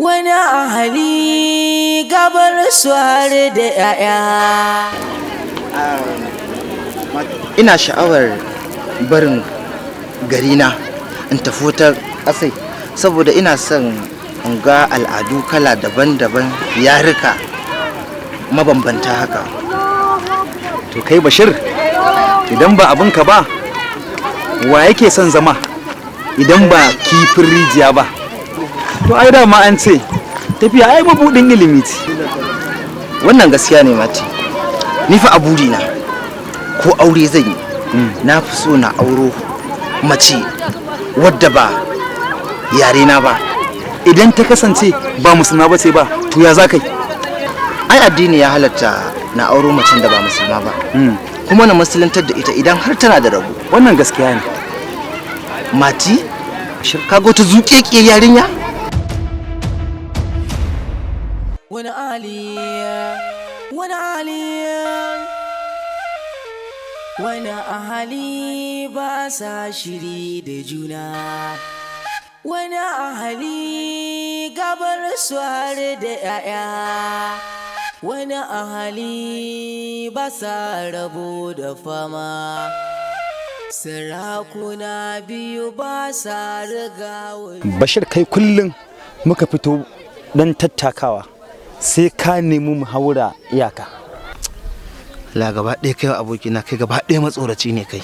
Wani ahali gabar su har da 'ya'ya. Ina sha'awar barin garina in tafi wata ƙasai saboda ina son in ga al'adu kala daban-daban, yarika mabambanta haka. To kai Bashir, idan ba abinka ba, wa yake son zama idan ba kifin rijiya ba? To ai dama an ce tafiya ai mabudin ilimi ce. Wannan gaskiya ne, Mati. Ni fa a burina ko aure zan yi, na fi so na auro mace wadda ba yare na ba. Idan ta kasance ba musulma ba ce ba, to ya za kai? Ai addini ya halatta na auro macen da ba musulma ba, kuma na musuluntar da ita idan har tana da rabo. Wannan gaskiya ne. Mati, ka ga wata zuƙeƙiyar yarinya. Wani ali, wani ali, wani ahali ba sa shiri da juna. Wani ahali gabar su har da 'ya'ya. Wani ahali ba sa rabo da fama. Sarakuna biyu ba sa riga. Bashir, kai kullum muka fito dan tattakawa sai ka nemi mu haura iyaka. La gaba ɗaya kai abokina, kai gaba ɗaya matsoraci ne kai.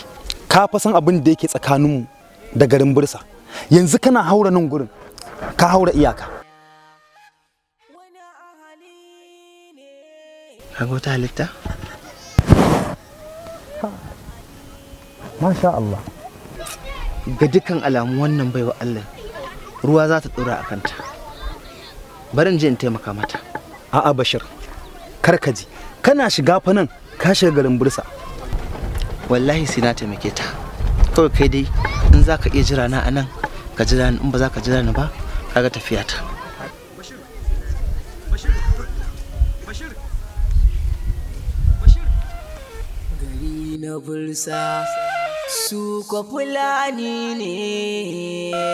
Ka fa san abin da yake tsakaninmu da garin Bursa. Yanzu kana haura nan gurin ka haura iyaka. Wani ahali ne. Ka ga wata halitta. Masha Allah. Ga dukkan alamu wannan baiwa Allah ruwa za ta ɗora a kanta. Bari in je in taimaka mata. A'a Bashir, kar ka ji. Kana shiga fa nan ka shiga garin Bursa. Wallahi sai na taimake ta. Kawai kai dai in za ka iya jira na a nan ka jira ni, in ba za ka jira ni ba kaga tafiya ta. Gari na Bursa su kwa Fulani ne.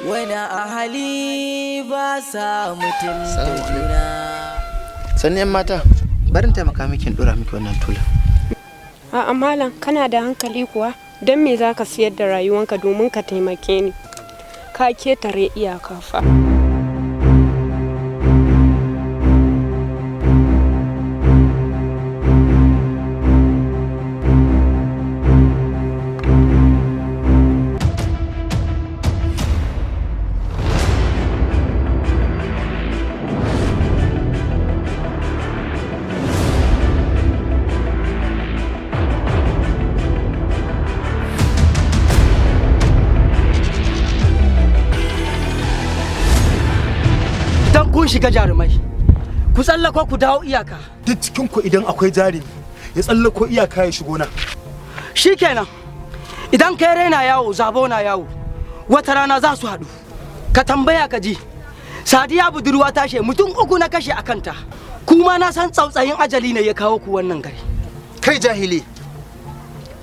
Wani ahali ba sa mutunta juna. Sannan yan mata, bari in taimaka miki in ɗora miki wannan tula. A'a malam, kana da hankali kuwa? Don me za ka siyar da rayuwanka domin ka taimake ni? Ka ketare iyaka fa. Dan kun shiga jarumai, ku tsallako ku dawo iyaka. Duk cikin ku idan akwai jarumi ya tsallako iyaka ya shigo nan. Shikenan, idan kai raina yawo zabo na yawo, wata rana za su haɗu. Ka tambaya ka ji, Sadiya budurwa ta she mutum uku na kashe a kanta, kuma na san tsautsayin ajali ne ya kawo ku wannan gari. Kai jahili,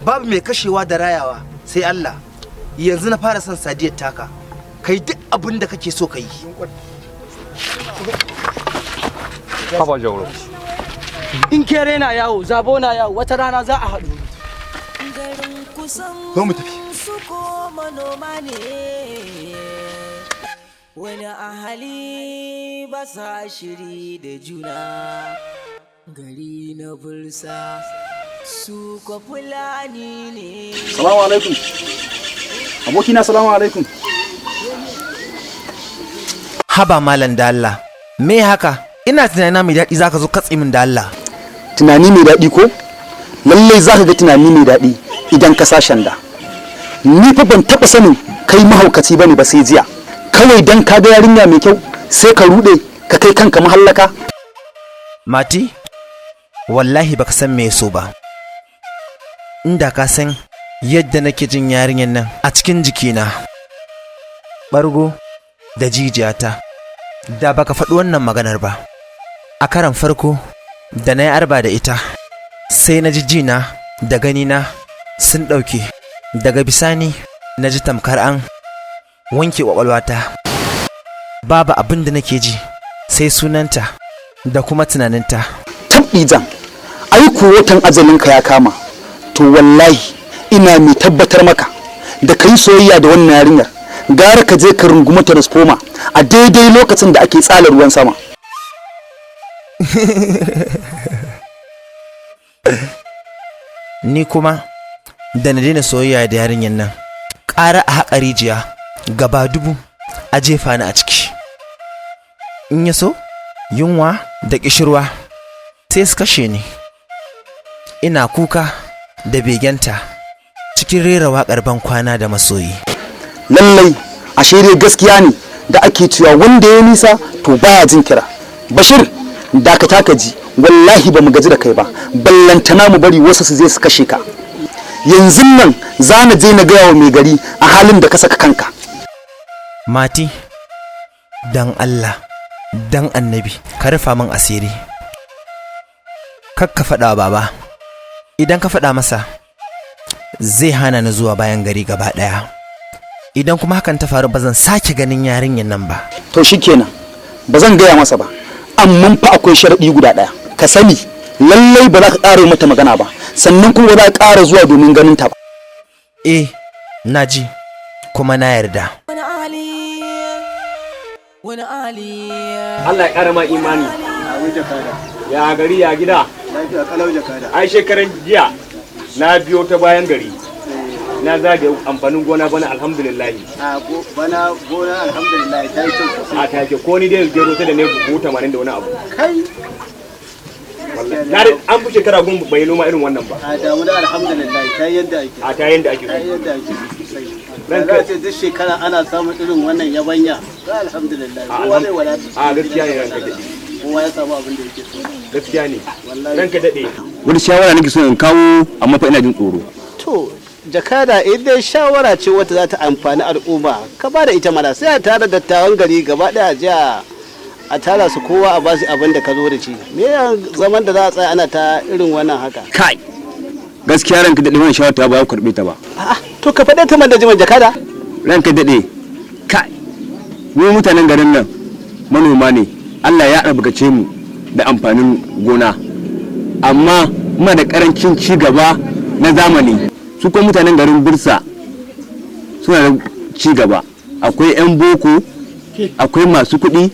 babu mai kashewa da rayawa sai Allah. Yanzu na fara son Sadiyar taka. Kai duk abin da kake so ka yi. Haba Jauro. In ke raina yawo zabo na yawo, wata rana za a haɗu. Garin kusan Zo mu tafi. su ko manoma ne. Wani ahali ba sa shiri da juna. Gari na Bursa su kwa Fulani ne. Salamu alaikum. Abokina, salamu alaikum. Haba malam, da Allah me haka? Ina tunanina mai daɗi zaka zo katse min, da Allah. Tunani mai daɗi ko? Lallai za ka ga tunani mai daɗi idan ka sa shanda. Ni fa ban taɓa sanin kai mahaukaci bane ba sai jiya. Kawai dan ka ga yarinya mai kyau sai ka ruɗe ka kai kanka mahallaka. Mati, wallahi baka san me so ba. Inda ka san yadda nake jin yarinyar nan a cikin jikina, ɓargo da jijiyata, da baka faɗi wannan maganar ba. A karan farko da na yi arba da ita, sai na ji jina da ganina sun ɗauke. Daga bisani na ji tamkar an wanke ƙwaƙwalwata. Babu abin da nake ji sai sunanta da kuma tunaninta. Tabɗijan, ai ko watan ajalinka ya kama. To wallahi ina mai tabbatar maka da kai soyayya da wannan yarinyar, gara ka je ka rungumi transformer a daidai lokacin da ake tsala ruwan sama. Ni kuma da na daina soyayya da yarinyar nan, ƙara a haƙa rijiya gaba dubu a jefa ni a ciki. In ya so, yunwa da ƙishirwa sai su kashe ni. Ina kuka da begenta cikin rera waƙar ban kwana da masoyi. Lallai ashe dai gaskiya ne da ake cewa wanda ya nisa to baya jin kira. Bashir, dakata ka ji, wallahi ba mu gaji da kai ba, ballantana mu bari wasu su je su kashe ka. Yanzu nan za na je na gaya wa mai gari a halin da ka saka kanka. Mati, dan Allah, dan annabi, ka rufa min asiri. Kar ka faɗa wa baba. Idan ka faɗa masa, zai hana ni zuwa bayan gari gaba ɗaya. Idan kuma hakan ta faru, ba zan sake ganin yarinyar nan ba. To shikenan, ba zan gaya masa ba, amma fa akwai sharaɗi guda ɗaya. Ka sani lallai ba za ka ƙara yi mata magana ba, sannan kuma ba za ka ƙara zuwa domin ganin ta ba. Eh, na ji, kuma na yarda. Wani hali, wani hali. Allah ya ƙara ma imani. Ya gari, ya gida? Ai shekaran jiya na biyo ta bayan gari. Na zagaye amfanin gona bana, alhamdulillah. A bana gona alhamdulillah ta yi kyau sosai. A take ko ni dai gero sai da ne buhu 80 da wani abu. Kai. Wallahi. Na an fi shekara 10 bai noma irin wannan ba. A damuna alhamdulillah ta yi yadda ake. A ta yanda ake Ta yi so. yadda ake sosai. Ranka- Da za a ce duk shekara ana samun irin wannan yabanya. Ga alhamdulillah kowa zai wadata. A gaskiya ne, ranka daɗe. Kowa ya samu abin da yake so. Gaskiya ne. Wallahi. Ranka daɗe. Wani shawara nake so in kawo, amma fa ina jin tsoro. To jakada, idan shawara ce wata za ta amfani al'umma, ka ba da ita mana, sai a tara dattawan gari gaba daya jiya, a tara su, kowa a basu abin da ka zo da shi. Me ya zaman da za a tsaya ana ta irin wannan haka? Kai, gaskiya ranka daɗe, wannan shawara ta ba ku karɓe ta ba. A'a, to ka faɗe ta man da jiman, jakada. Ranka daɗe, kai, mu mutanen garin nan manoma ne. Allah ya albarkace mu da amfanin gona, amma muna da karancin ci gaba na zamani. Su kuma mutanen garin Bursa suna da ci gaba, akwai 'yan boko, akwai masu kuɗi,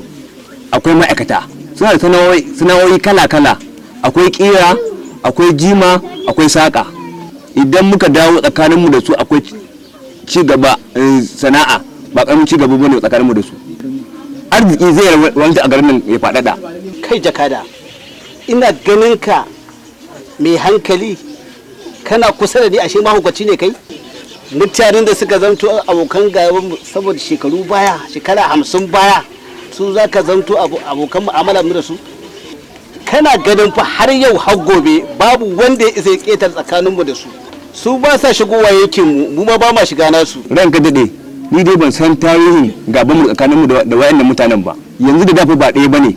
akwai ma'aikata, suna da sana'o'i kala-kala, akwai ƙira, akwai jima, akwai saƙa. Idan muka dawo tsakaninmu da su akwai ci gaba, sana'a ba ƙaramin ci gaba bane tsakaninmu da su. Arziki zai wanta a garin nan ya faɗaɗa. Kai jakada, ina ganin ka mai hankali, kana kusa da ni, ashe mahaukaci ne kai. Mutanen da suka zanto abokan gaban saboda shekaru baya, shekara 50 baya, su za ka zanto abokan mu'amala mu da su? Kana ganin fa har yau har gobe babu wanda ya isa ya ketar tsakaninmu da su. Su ba sa shigowa yankin mu, mu ma ba ma shiga nasu. Ranka daɗe, ni dai ban san tarihin gaban mu tsakaninmu da wayannan mutanen ba. Yanzu da dafa ba ɗaya bane.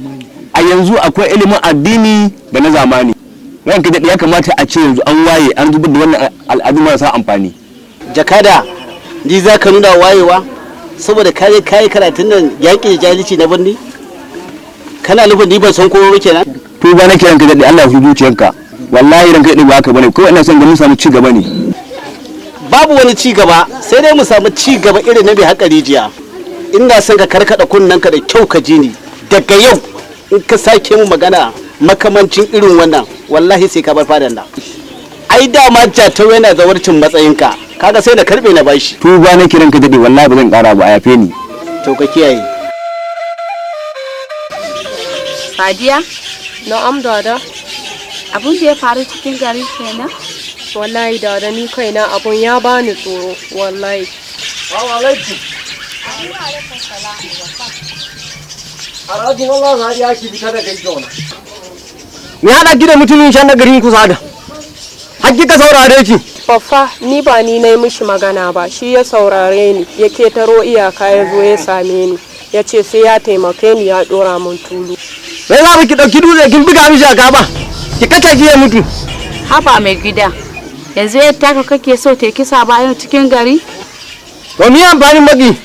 A yanzu akwai ilimin addini da na zamani. Ranka daɗe, ya kamata a ce yanzu an waye, an zubar da wannan al'adu marasa amfani. Jakada, ni za ka nuna wayewa saboda kare kayi karatun nan yaƙi da jahilci na birni? Kana nufin ni ban san kowa ba kenan? To ba nake, ranka daɗe, Allah ya zuciyanka. Wallahi ranka daɗe, ba haka bane. Kawai ina son ga mun samu ci gaba ne. Babu wani ci gaba, sai dai mu samu ci gaba irin na mai haƙa rijiya. Ina son ka karkaɗa kunnenka da kyau ka ji ni. Daga yau in ka sake mu magana makamancin irin wannan, wallahi sai ka bar fadan nan. Ai dama jatau yana zawarcin matsayinka, kaga sai na karbe na bashi. To ba nake, ranka daɗe, wallahi ba zan ƙara ba, a yafe ni. To ka kiyaye. Sadiya? Na'am dada. Abun da ya faru cikin gari kenan? Wallahi dada, ni kaina abun ya bani tsoro wallahi. Alaikum. Alhaji, wallah Sadiya, ki fita daga idona. Me haɗa ki da mutumin shan na garin kusa da? Har kika saurare ki? Baffa, ni ba ni na yi mishi magana ba, shi ya saurare ni, ya ketaro iyaka ya zo ya same ni. Ya ce sai ya taimake ni ya dora mun tulu. Me za ki ɗauki dutse kin buga mishi a gaba? Ki kace ki ya mutu. Haba mai gida. Yanzu yadda taka kake so ta kisa bayan cikin gari? To mi amfanin maki?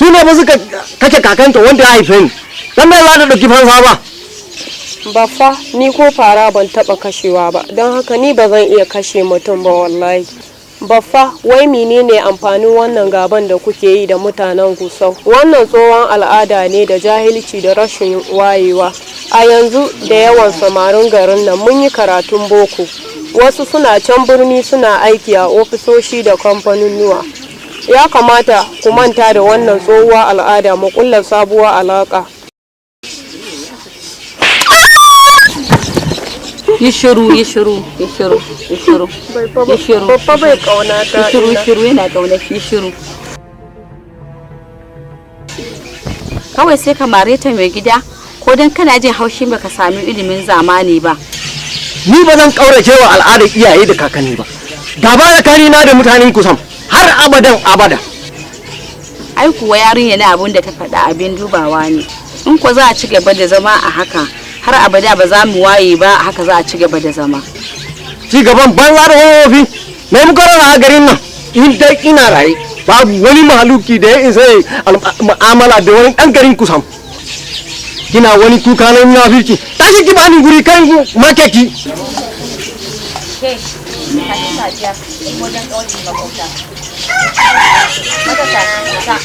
Su ne ba suka kashe kakanta wanda ya haife ni. Dan me za ta ɗauki fansa ba? Baffa, ni ko fara ban taba kashewa ba, don haka ni ba zan iya kashe mutum ba wallahi. Baffa, wai menene amfanin wannan gaban da kuke yi da mutanen Gusau? Wannan tsohon al'ada ne da jahilci da rashin wayewa. A yanzu da yawan samarin garin nan mun yi karatun boko. Wasu suna can birni suna aiki a ofisoshi da kamfaninnuwa. Ya kamata ku manta da wannan tsohuwar al'ada mu kulla sabuwar alaka. Yi shiru, yi shiru, yi shiru, yi shiru, yi shiru. Babba bai kauna ta. Yi shiru, yi shiru, yana kauna yi shiru. Kawai sai ka mare ta mai gida, ko dan kana jin haushi baka sami ilimin zamani ba. Ni ba zan kaurace wa al'adar iyaye da kakanni ba. Gaba tsakanina da mutanen Kusam har abadan abada. Ai kuwa yarinya na abun da ta faɗa abin dubawa ne. In ko za a ci gaba da zama a haka, har abada ba za mu waye ba, haka za a ci gaba da zama. Ci gaban banza da wofi mai muka rana a garin nan, in dai ina raye babu wani mahaluki da ya isa ya mu'amala da wani ɗan garin Kusam. Kina wani kuka na munafurci, tashi ki bani guri kan makeki. Ke, tashi Sadiya, wajen ƙauye makwabta. Mata tashi ta.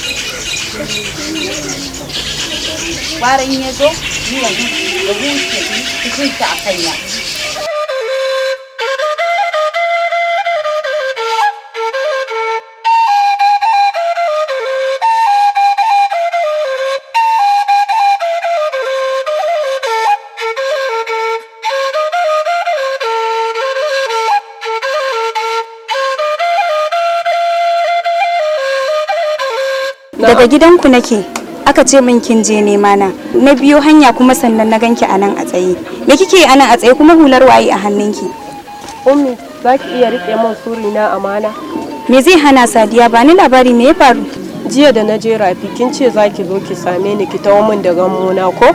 Gwara in ya zo, ni ya huce hukunta a kaina. Daga gidanku nake, aka ce min kin je nema na. Na biyo hanya kuma sannan na ganki a nan a tsaye. Me kike a nan a tsaye kuma hular waye a hannunki? Ummi, za ki iya riƙe min suri na amana? Me zai hana Sadiya? Ba ni labari, me ya faru? Jiya da na je rafi kin ce za ki zo ki same ni ki tawo min da gamona ko?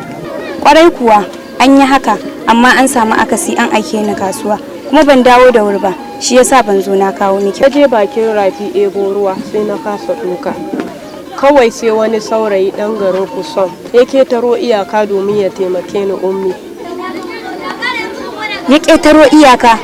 Kwarai kuwa an yi haka, amma an samu akasi, an aike ni kasuwa kuma ban dawo da wuri ba, shi yasa ban zo na kawo miki. Na je bakin rafi ebo ruwa sai na kasa ɗoka. Kawai sai wani saurayi ɗan garin Kusan ya ketaro iyaka domin ya taimake ni, Ummi. Ya ƙetaro iyaka?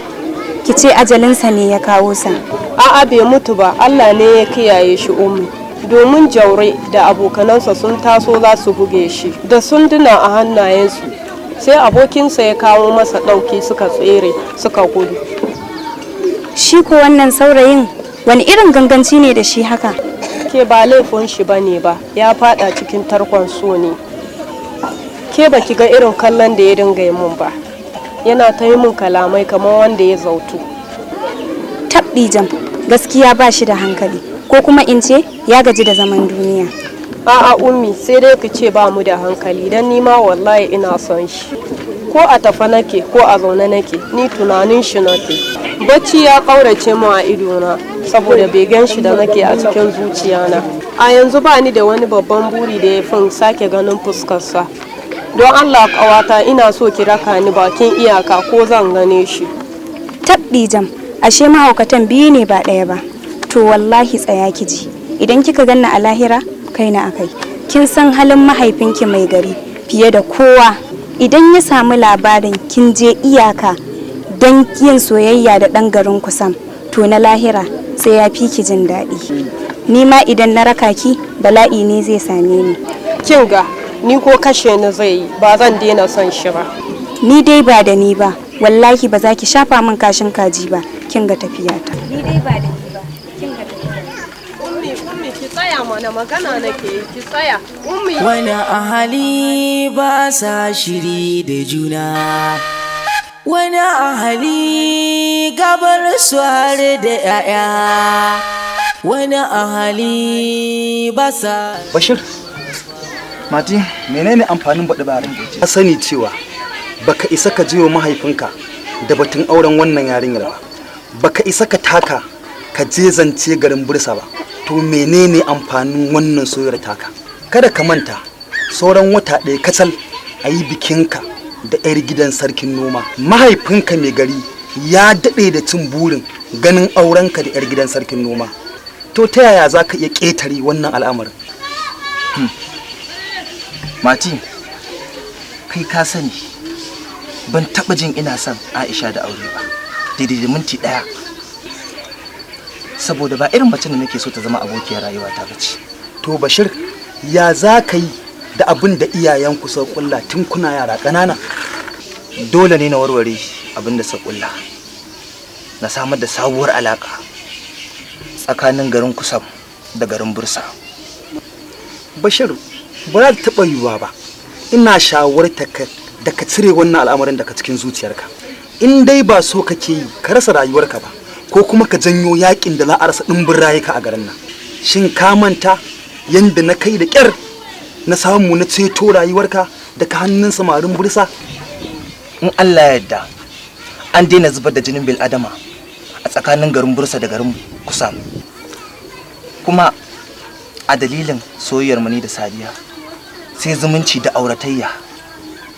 Ki ce ajalinsa ne ya kawo sa. A'a, bai mutu ba, Allah ne ya kiyaye shi, Ummi. Domin Jaure da abokanansa sun taso za su buge shi da sunduna a hannayensu, sai abokinsa ya kawo masa ɗauki suka tsere suka gudu. Shi ko wannan saurayin wani irin ganganci ne da shi haka? Ke, ba laifin shi ba ne ba, ya fada cikin tarkon so ne. Ke, ba ki ga irin kallon da ya dinga yi mun ba? Yana ta yi mun kalamai kamar wanda ya zautu. Tabɗi jam, gaskiya ba shi da hankali, ko kuma in ce ya gaji da zaman duniya. A'a Ummi, sai dai ki ce ba mu da hankali, dan ni ma wallahi ina son shi. Ko a tafa nake ko a zaune nake, ni tunanin shi nake. Bacci ya kaurace mu a idona saboda begen shi da nake a cikin zuciyana. A yanzu ba ni da wani babban buri da ya fin sake ganin fuskarsa. Don Allah kawata, ina so ki raka ni bakin iyaka ko zan gane shi. Tabɗi jam, ashe mahaukatan biyu ne ba ɗaya ba. To wallahi tsaya ki ji, idan kika ganna a lahira kai na akai. Kin san halin mahaifinki mai gari fiye da kowa. Idan ya samu labarin kin je iyaka don yin soyayya da ɗan garin Kusam, to na lahira sai ya fi ki jin daɗi. Ni ma idan na raka ki, bala'i ne zai same ni. Kin ga, ni ko kashe ni zai yi ba zan daina son shi ba. Ni dai ba da ni ba, wallahi ba za ki shafa min kashin kaji ba. Kin ga tafiyata. Ni dai ba da ni ba, kin ga. Ummi, Ummi, ki tsaya mana, magana nake yi, ki tsaya Ummi. Wani ahali ba sa shiri da juna. Wani ahali gabar su har da 'ya'ya. Wani ahali ba sa. Bashir, Mati, menene amfanin baɗi ba ka sani cewa baka isa ka jiyo mahaifinka da batun auren wannan yarinyar ba, baka isa ka taka ka je zance garin Bursa ba, to menene amfanin wannan soyayyar taka? Kada ka manta, sauran wata ɗaya kacal a yi bikinka da 'yar gidan sarkin noma. Mahaifinka mai gari ya daɗe da cin burin ganin aurenka da 'yar gidan sarkin noma. To ta yaya za ka iya ƙetare wannan al'amarin? Mati, kai ka sani ban taɓa jin ina son Aisha da aure ba, daidai da minti ɗaya, saboda ba irin macen da nake so ta zama abokiyar rayuwata ba ce. To Bashir, ya za ka yi da abin da iyayenku suka kulla tun kuna yara ƙanana? Dole ne na warware abin da suka kulla, na samar da sabuwar alaka tsakanin garin Kusam da garin Bursa. Bashir, ba za ta taɓa yiwuwa ba. Ina shawarta ka da ka cire wannan al'amarin daga cikin zuciyarka. In dai ba so kake yi ka rasa rayuwarka ba, ko kuma ka janyo yakin da za a rasa ɗimbin rayuka a garin nan. Shin ka manta yanda na kai da ƙyar na samu na ceto rayuwarka daga hannun samarin Bursa? In Allah ya yarda, an daina zubar da jinin bil'adama a tsakanin garin Bursa da garin Kusam. Kuma a dalilin soyayyar mu ne da Sadiya, sai zumunci da auratayya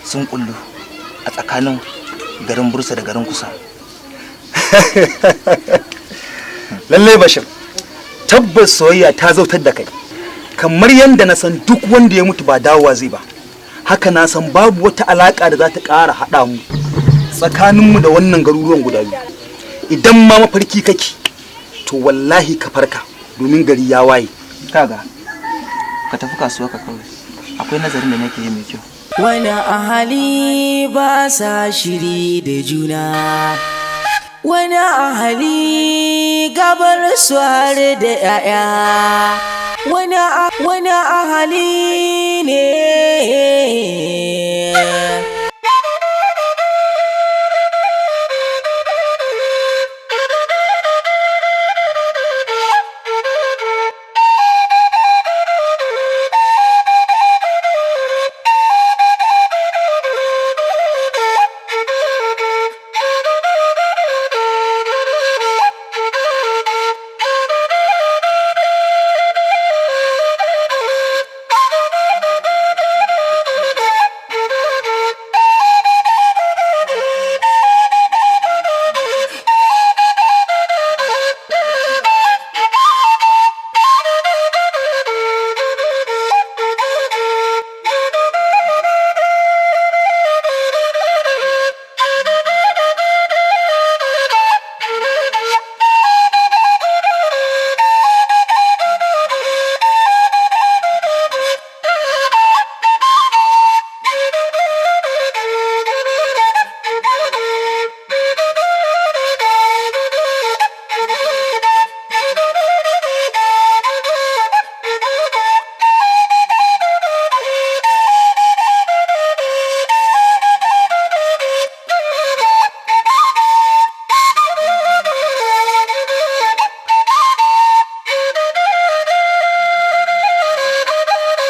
sun kullu a tsakanin garin Bursa da garin Kusam. Lallai Bashir, tabbas soyayya ta zautar da kai. Kamar yadda na san duk wanda ya mutu ba dawowa zai ba, haka na san babu wata alaka da za ta ƙara haɗa mu tsakaninmu da wannan garuruwan guda biyu. Idan ma mafarki kake, to wallahi ka farka, domin gari ya waye. Kaga, ka tafi kasuwa ka kawai, akwai nazarin da nake yi mai kyau. Wani ahali ba sa shiri da juna, wani ahali gabar su har da 'ya'ya, wani ahali ne.